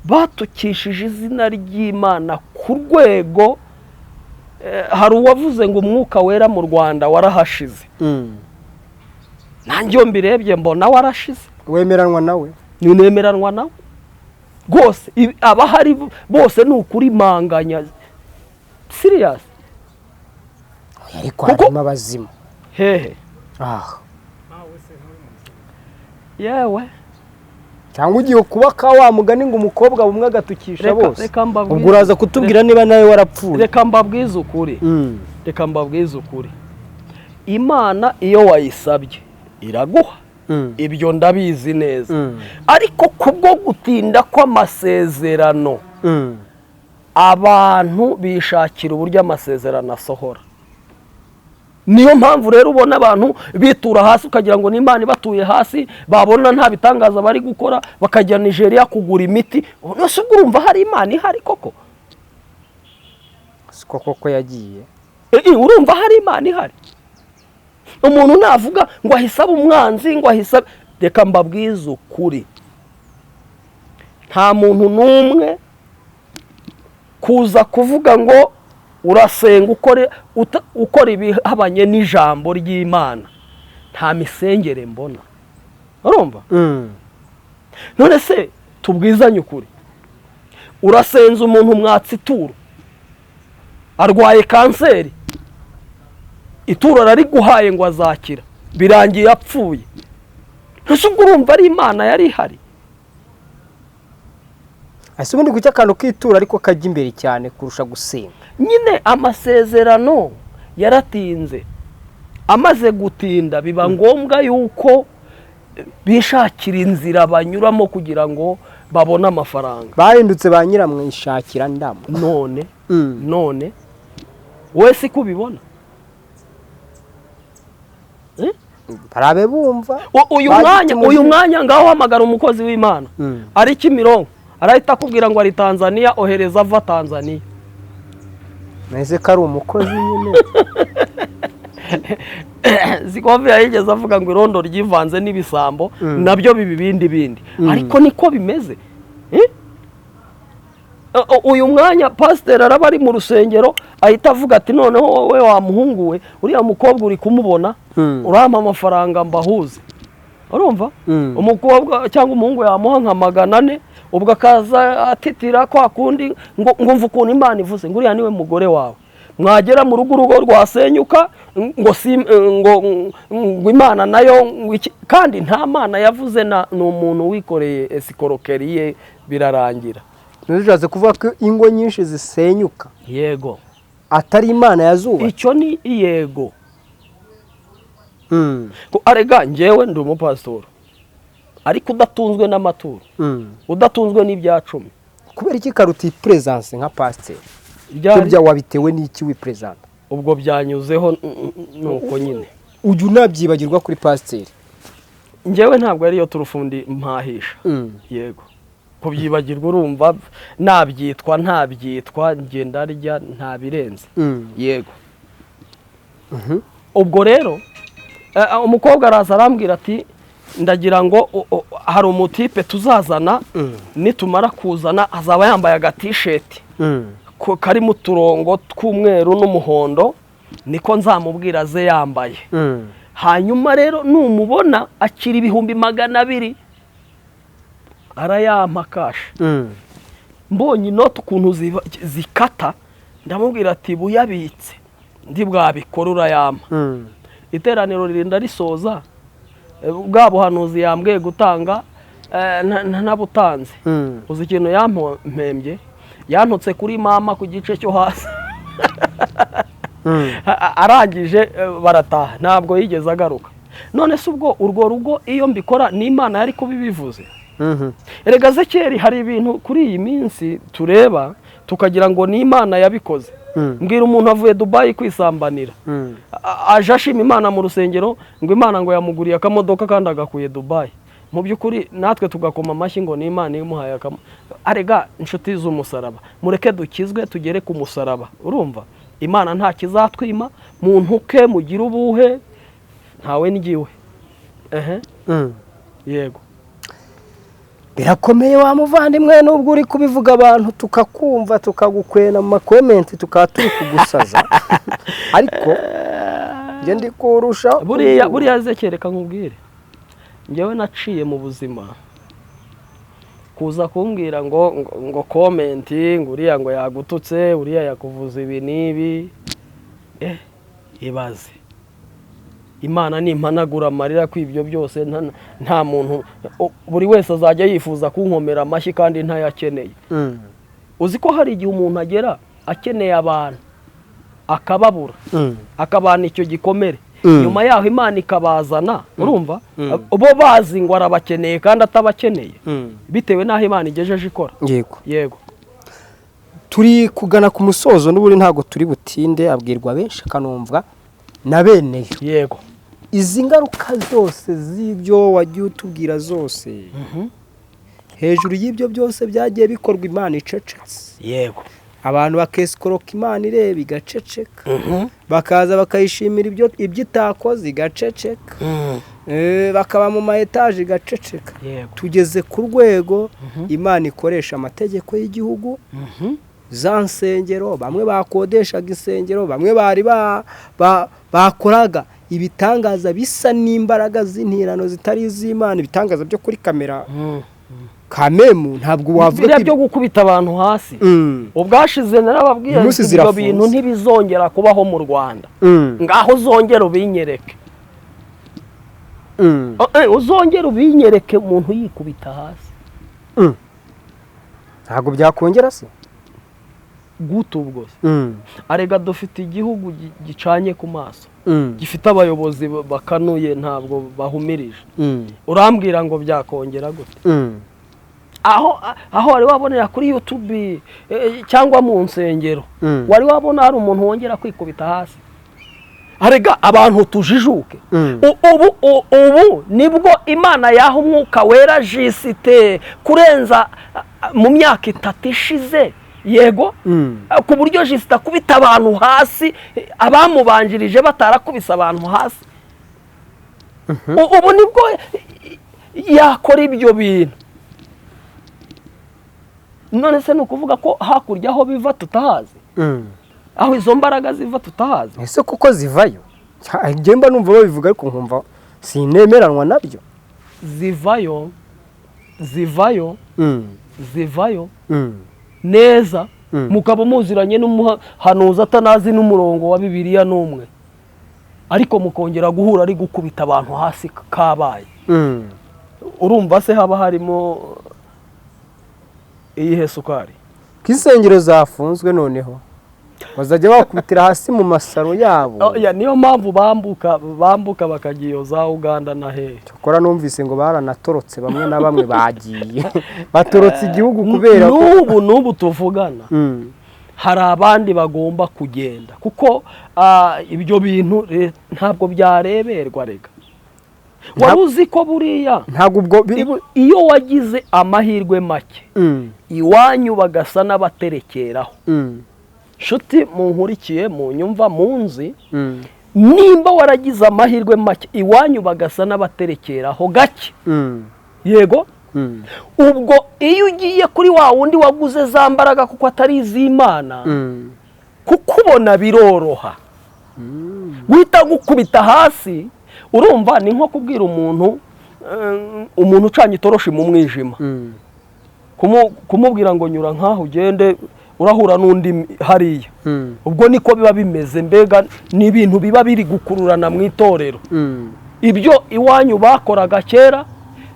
batukishije izina ry'Imana ku rwego, hari uwavuze ngo umwuka wera mu Rwanda warahashize. Nanjye iyo mbirebye mbona warashize. Wemeranwa nawe? Nemeranwa nawe rwose. Abahari bose ni ukurimanganya serious. Ariko harimo abazimu. Hehe? Ah. Yewe. Cyangwa ugiye kubaka wa mugani ngo umukobwa umwe agatukisha bose. Reka mbabwize. Ubwo uraza kutubwira niba nawe warapfuye. Reka mbabwize ukuri. Reka mbabwize ukuri. Imana iyo wayisabye iraguha. Ibyo ndabizi neza. Ariko kubwo gutinda kw'amasezerano, abantu bishakira uburyo amasezerano asohora. Niyo mpamvu rero ubona abantu bitura hasi, ukagira ngo n'Imana ibatuye hasi, babona nta bitangaza bari gukora bakajya Nigeria kugura imiti. Nose ubwo urumva hari Imana ihari koko? Siko koko yagiye. Urumva hari Imana ihari? Umuntu navuga ngo ahisaba umwanzi, ngo ahisaba, reka mbabwize ukuri, nta muntu n'umwe kuza kuvuga ngo urasenga ukora ibihabanye n'ijambo ry'Imana, nta misengere mbona. Urumva? None se tubwizanye ukuri, urasenza umuntu mwatsi ituro, arwaye kanseri, ituro arariguhaye ngo azakira, birangiye apfuye. Ntese ubwo urumva ari Imana yari ihari? Ese ubundi kuki akantu k'itura ariko kajya imbere cyane kurusha gusenga? Nyine amasezerano yaratinze, amaze gutinda biba ngombwa yuko bishakira inzira banyuramo kugira ngo babone amafaranga. Bahindutse ba nyiramwishakira ndamu. None none wowe si kubibona? Barabe bumva. Uyu mwanya ngaho hamagara umukozi w'Imana ari Kimironko, arahita akubwira ngo ari Tanzania, ohereza ava Tanzania. Neze ko ari umukozi nyine. Zikove yigeze avuga ngo irondo ryivanze n'ibisambo, nabyo bibi bindi bindi. Ariko niko bimeze. Uyu mwanya pasiteri araba ari mu rusengero, ahita avuga ati noneho wowe wa muhungu we, uriya mukobwa uri kumubona, urampa amafaranga mbahuze. Urumva? Umukobwa cyangwa umuhungu yamuha nka 400, ubwo akaza atitira kwa kundi ngo mva ukuntu Imana ivuze ngo uriya niwe mugore wawe. Mwagera mu rugo, urugo rwasenyuka, ngo si ngo Imana nayo ngo iki, kandi nta Mana yavuze, na ni umuntu wikoreye escroquerie ye, birarangira. Ntuzashatse kuvuga ko ingo nyinshi zisenyuka Yego. atari Imana yazubatse? Icyo ni yego. Arega njyewe ndi umupasitori, ariko udatunzwe n'amaturo, udatunzwe n'ibya cumi. Kubera iki karuta presence nka pasiteri? Ryari? Ibyo wabitewe n'iki wipresenta? Ubwo byanyuzeho, nuko nyine. Ujya unabyibagirwa kuri pasiteri? Njyewe ntabwo ariyo turufundi mpahisha. Yego, kubyibagirwa, urumva nabyitwa ntabyitwa, ngenda rya nta birenze. Yego. Ubwo rero umukobwa araza arambwira ati: "Ndagira ngo hari umutipe tuzazana, nitumara kuzana azaba yambaye agatisheti karimo uturongo tw'umweru n'umuhondo, niko nzamubwira aze yambaye. Hanyuma rero numubona akira 200,000, arayampa cash." Mbonye inoti ukuntu zikata, ndamubwira ati: "Buyabitse, ndi bwabikora urayampa." Iteraniro ririnda risoza, bwa buhanuzi yambwiye gutanga ntabutanze. Uzi ikintu yampembye? Yantutse kuri mama ku gice cyo hasi. Arangije barataha, ntabwo yigeze agaruka. None se ubwo urwo rugo iyo mbikora ni Imana yari kubibivuze? Erega Zekeri, hari ibintu kuri iyi minsi tureba tukagira ngo ni Imana yabikoze. Mbwira, umuntu avuye Dubayi kwisambanira, aje ashima Imana mu rusengero ngo Imana ngo yamuguriye akamodoka kandi agakuye Dubayi. Mu by'ukuri natwe tugakoma amashyi ngo ni Imana imuhaye akamo. Arega inshuti z'umusaraba, mureke dukizwe tugere ku musaraba. Urumva Imana nta kizatwima. Muntuke, mugire ubuhe, ntawe ngiwe. Ehe. Yego. Birakomeye wa muvandimwe, nubwo uri kubivuga abantu tukakumva, tukagukwena mu makomenti, tukaba turi kugusaza, ariko njye ndi kurusha. Buriya zekereka nkubwire, njyewe naciye mu buzima. Kuza kumbwira ngo comment, ngo uriya ngo yagututse, uriya yakuvuza ibi n'ibi, ibaze Imana nimpanagura amarira ko ibyo byose nta muntu, buri wese azajya yifuza kunkomera amashyi kandi ntayakeneye. Uzi ko hari igihe umuntu agera akeneye abantu akababura, akabana icyo gikomere, nyuma yaho Imana ikabazana, urumva bo bazi ngo arabakeneye kandi atabakeneye, bitewe n'aho Imana igejeje ikora. Yego. Yego. Turi kugana ku musozo n'ubundi, ntabwo turi butinde. Abwirwa benshi akanumvwa na beneyo. Yego. Izi ngaruka zose z'ibyo wagiye utubwira zose, hejuru y'ibyo byose byagiye bikorwa Imana icecetse, abantu bakesikoroka Imana ireba igaceceka, bakaza bakayishimira ibyo itakoze igaceceka, bakaba mu ma etaje igaceceka, tugeze ku rwego Imana ikoresha amategeko y'igihugu. Za nsengero, bamwe bakodeshaga insengero, bamwe bari bakoraga ibitangaza bisa n'imbaraga z'intirano zitari iz'Imana, ibitangaza byo kuri kamera kamemu, ntabwo wavuga Biriya ko byo gukubita abantu hasi, ubwashize narababwiye Uyu munsi nti ibyo zirafunze. bintu ntibizongera kubaho mu Rwanda. Ngaho uzongere ubinyereke. Oh, uzongere ubinyereke umuntu yikubita hasi. Ntabwo byakongera se? Gute ubwo se? Arega dufite igihugu gicanye ku maso, gifite abayobozi bakanuye, ntabwo bahumirije. Urambwira ngo byakongera gute? Aho wari wabonera kuri YouTube cyangwa mu nsengero, wari wabona hari umuntu wongera kwikubita hasi? Arega abantu tujijuke. Ubu nibwo Imana yaha Umwuka Wera jisite kurenza mu myaka 3 ishize, yego, ku buryo jisite akubita abantu hasi, abamubanjirije batarakubise abantu hasi. Ubu nibwo yakora ibyo bintu. None se ni ukuvuga ko hakurya aho biva tutahazi, aho izo mbaraga ziva tutahazi? Ese kuko zivayo? Njye mba numva babivuga ariko nkumva sinemeranwa nabyo. Zivayo, zivayo, zivayo neza. Mukaba muziranye n'umuhanuzi atanazi n'umurongo wa Bibiliya n'umwe, ariko mukongera guhura ari gukubita abantu hasi kabaye. Urumva se haba harimo iyihe sukari? Ko insengero zafunzwe, noneho bazajya bakubitira hasi mu masaro yabo. Oya, niyo mpamvu bambuka bakajya iyo za Uganda na hehe. Cyakora numvise ngo baranatorotse, bamwe na bamwe bagiye batorotse igihugu kubera ko N'ubu tuvugana hari abandi bagomba kugenda, kuko ibyo bintu ntabwo byareberwa. Rega wari uzi ko buriya Ntabwo ubwo biri iyo wagize amahirwe make iwanyu bagasa n'abaterekeraho. Nshuti munkurikiye, munyumva, munzi, nimba waragize amahirwe make iwanyu bagasa n'abaterekeraho gake, yego, ubwo iyo ugiye kuri wa wundi waguze za mbaraga, kuko atari iz'Imana, kukubona biroroha, guhita gukubita hasi. Urumva ni nko kubwira umuntu ucanye itoroshi mu mwijima, kumubwira ngo nyura nk'aho ugende urahura n'undi hariya. Ubwo niko biba bimeze. Mbega ni ibintu biba biri gukururana mu itorero. Ibyo iwanyu bakoraga kera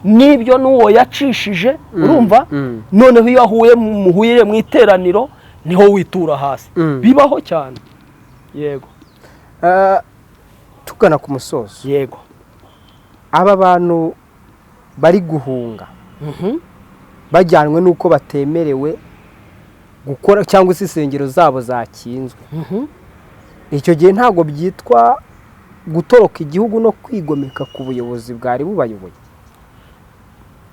n'ibyo n'uwo yacishije, urumva, noneho iyo ahuye, muhuriye mu iteraniro, niho witura hasi. Bibaho cyane, yego. Tugana ku musozo, Yego. aba bantu bari guhunga bajyanwe n'uko batemerewe gukora cyangwa se insengero zabo zakinzwe, icyo gihe ntabwo byitwa gutoroka igihugu no kwigomeka ku buyobozi bwari bubayoboye?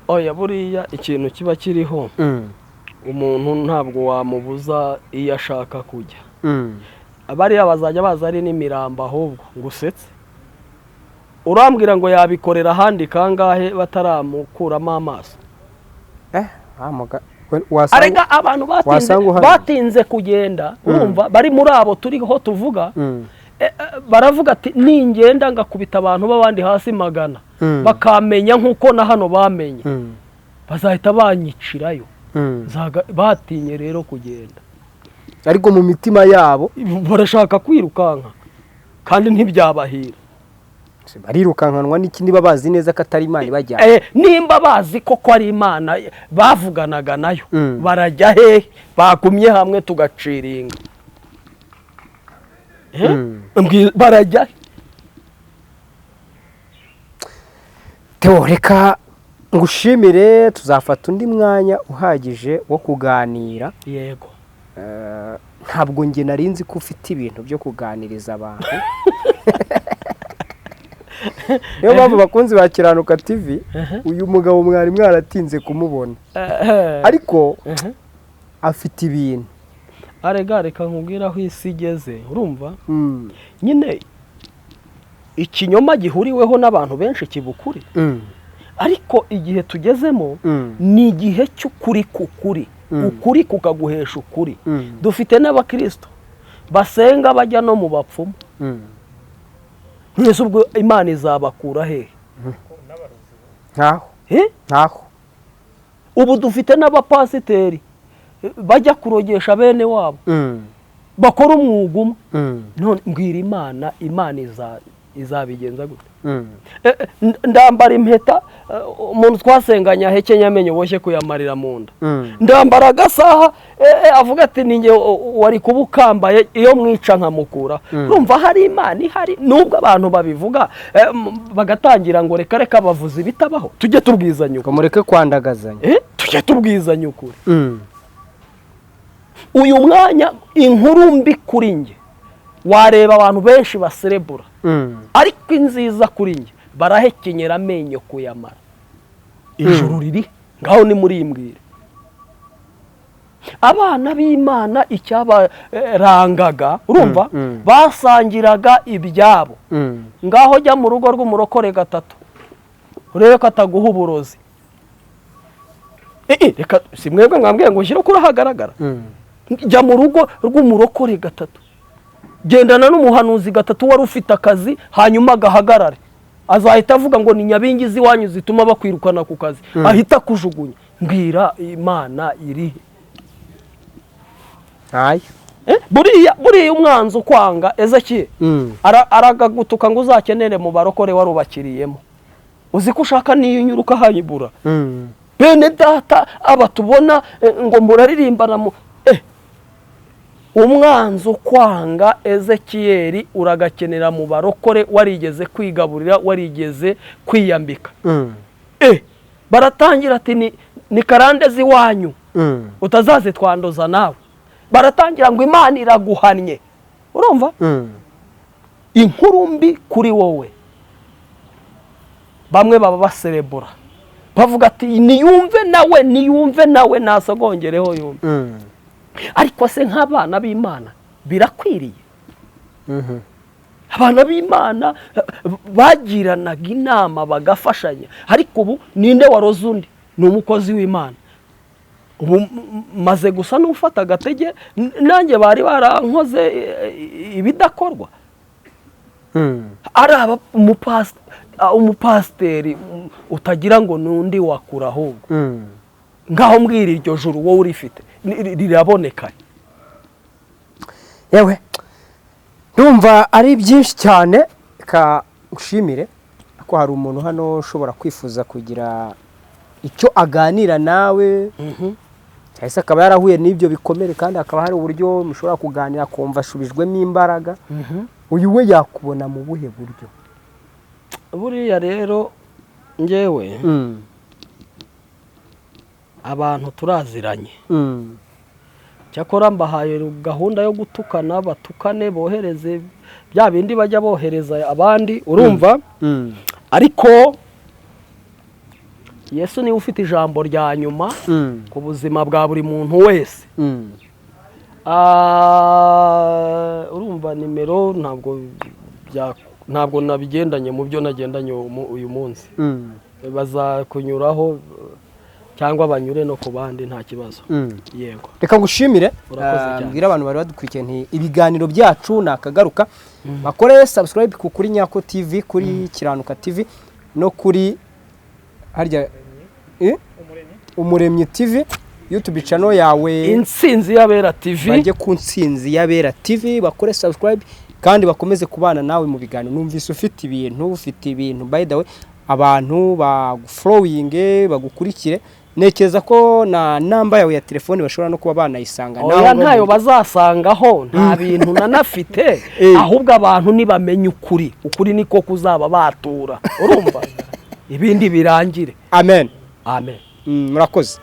Oya, buriya ikintu kiba kiriho, umuntu ntabwo wamubuza iyo ashaka kujya. Bariya bazajya baza ari n'imirambo. Ahubwo ngo usetse, urambwira ngo yabikorera ahandi kangahe bataramukuramo amaso? Wasanga Arega abantu batinze wasanga uhari. batinze kugenda, urumva, bari muri abo turiho tuvuga, baravuga ati ningenda ngakubita abantu b'abandi hasi 100, bakamenya nk'uko na hano bamenye, bazahita banyicirayo. Batinye rero kugenda. Ariko mu mitima yabo barashaka kwirukanka kandi ntibyabahira. Barirukankanwa n'iki niba bazi neza ko atari Imana ibajyana? Nimba bazi ko ari Imana bavuganaga nayo, barajya hehe? Bagumye hamwe tugaciringa. Barajya he? Theo, reka ngushimire, tuzafata undi mwanya uhagije wo kuganira. Yego. Ntabwo njye nari nzi ko ufite ibintu byo kuganiriza abantu. Niyo mpamvu, bakunzi ba Kiranuka TV, uyu mugabo mwari mwaratinze kumubona, ariko afite ibintu. Arega reka nkubwire aho isi igeze, urumva, nyine ikinyoma gihuriweho n'abantu benshi kiba ukuri, ariko igihe tugezemo ni igihe cy'ukuri k'ukuri, ukuri kukaguhesha ukuri. Dufite n'abakristo basenga bajya no mu bapfumu. Mwese ubwo Imana izabakura hehe? Ntaho. Eh? Ntaho. Ubu dufite n'abapasiteri bajya kurogesha bene wabo, bakora umwuga umwe. None mbwira, Imana izabigenza gute? Ndambara impeta, umuntu twasenganye ahekenya amenyo boshye kuyamarira mu nda. Ndambara agasaha, avuga ati ninjye wari kuba ukambaye iyo mwica nkamukura. Urumva hari Imana ihari? Nubwo abantu babivuga, bagatangira ngo reka reka, bavuze ibitabaho. Tujye tubwizanya Ngo ukuri. mureke kwandagazanya. Tujye tubwizanya ukuri. Uyu mwanya inkuru mbi kuri njye, wareba abantu benshi baserebura, ariko inziza kuri njye, barahekenyera amenyo kuyamara. Ijuru riri ngaho, nimurimbwire. Abana b'Imana icyabarangaga, urumva, basangiraga ibyabo. Ngaho jya mu rugo rw'umurokore gatatu urebe ko ataguha uburozi. Reka si mwebwe mwambwiye ngo nshyire ukuri ahagaragara. Jya mu rugo rw'umurokore gatatu, gendana n'umuhanuzi gatatu wari ufite akazi, hanyuma agahagarare, azahita avuga ngo ni nyabingi z'iwanyu zituma bakwirukana ku kazi, ahita akujugunya. Mbwira, Imana irihe? Ntayo. Buriya umwanzi ukwanga, Ezekiel, aragagutuka ngo uzakenere mu barokore warubakiriyemo. Uzi ko ushaka n'iyo unyura ukahayibura. Bene data aba tubona ngo muraririmbana mu umwanzi ukwanga, Ezekiyeli, uragakenera mu barokore warigeze kwigaburira, warigeze kwiyambika. Baratangira ati ni karande z'iwanyu, utazazitwanduza nawe. Baratangira ngo Imana iraguhannye. Urumva inkuru mbi kuri wowe. Bamwe baba baserebura bavuga ati niyumve nawe, niyumve nawe, nasogongereho yumve. Ariko se nk'abana b'Imana birakwiriye? Abana b'Imana bagiranaga inama, bagafashanya. Ariko ubu ninde waroze undi? Ni umukozi w'Imana. Ubu maze gusa n'ufata agatege, nanjye bari barankoze ibidakorwa. Ari aba umupasiteri utagira ngo n'undi wakura ahubwo. Ngaho mbwira, iryo juru wowe urifite riraboneka? Yewe, ndumva ari byinshi cyane. Reka nshimire ko hari umuntu hano ushobora kwifuza kugira icyo aganira nawe, cyangwa se akaba yarahuye n'ibyo bikomere, kandi hakaba hari uburyo mushobora kuganira akumva ashubijwemo imbaraga. Uyu we yakubona mu buhe buryo? Buriya rero ngewe abantu turaziranye. Cyakora mbahaye gahunda yo gutukana, batukane, bohereze bya bindi bajya bohereza abandi, urumva? Ariko Yesu niwe ufite ijambo rya nyuma ku buzima bwa buri muntu wese. Urumva nimero ntabwo nabigendanye mu byo nagendanye uyu munsi. Bazakunyuraho cyangwa banyure no ku bandi, nta kibazo. Yego. Reka ngushimire. Urakoze cyane. Mbwire abantu bari badukurikiye nti ibiganiro byacu ni akagaruka. Bakore subscribe ku kuri Nyako TV, kuri Kiranuka TV no kuri harya Umuremyi TV, YouTube channel yawe. Intsinzi y'Abera TV. Bajye ku Ntsinzi y'Abera TV bakore subscribe kandi bakomeze kubana nawe mu biganiro. Numvise ufite ibintu, ufite ibintu. By the way, abantu bagufollowinge, bagukurikire. Ntekereza ko na namba yawe ya telefone bashobora no kuba banayisanga Oya, nawe ntayo bazasangaho, nta bintu nanafite. Ahubwo abantu nibamenya ukuri, ukuri niko kuzaba batura, urumva, ibindi birangire. Amen. Amen. Murakoze.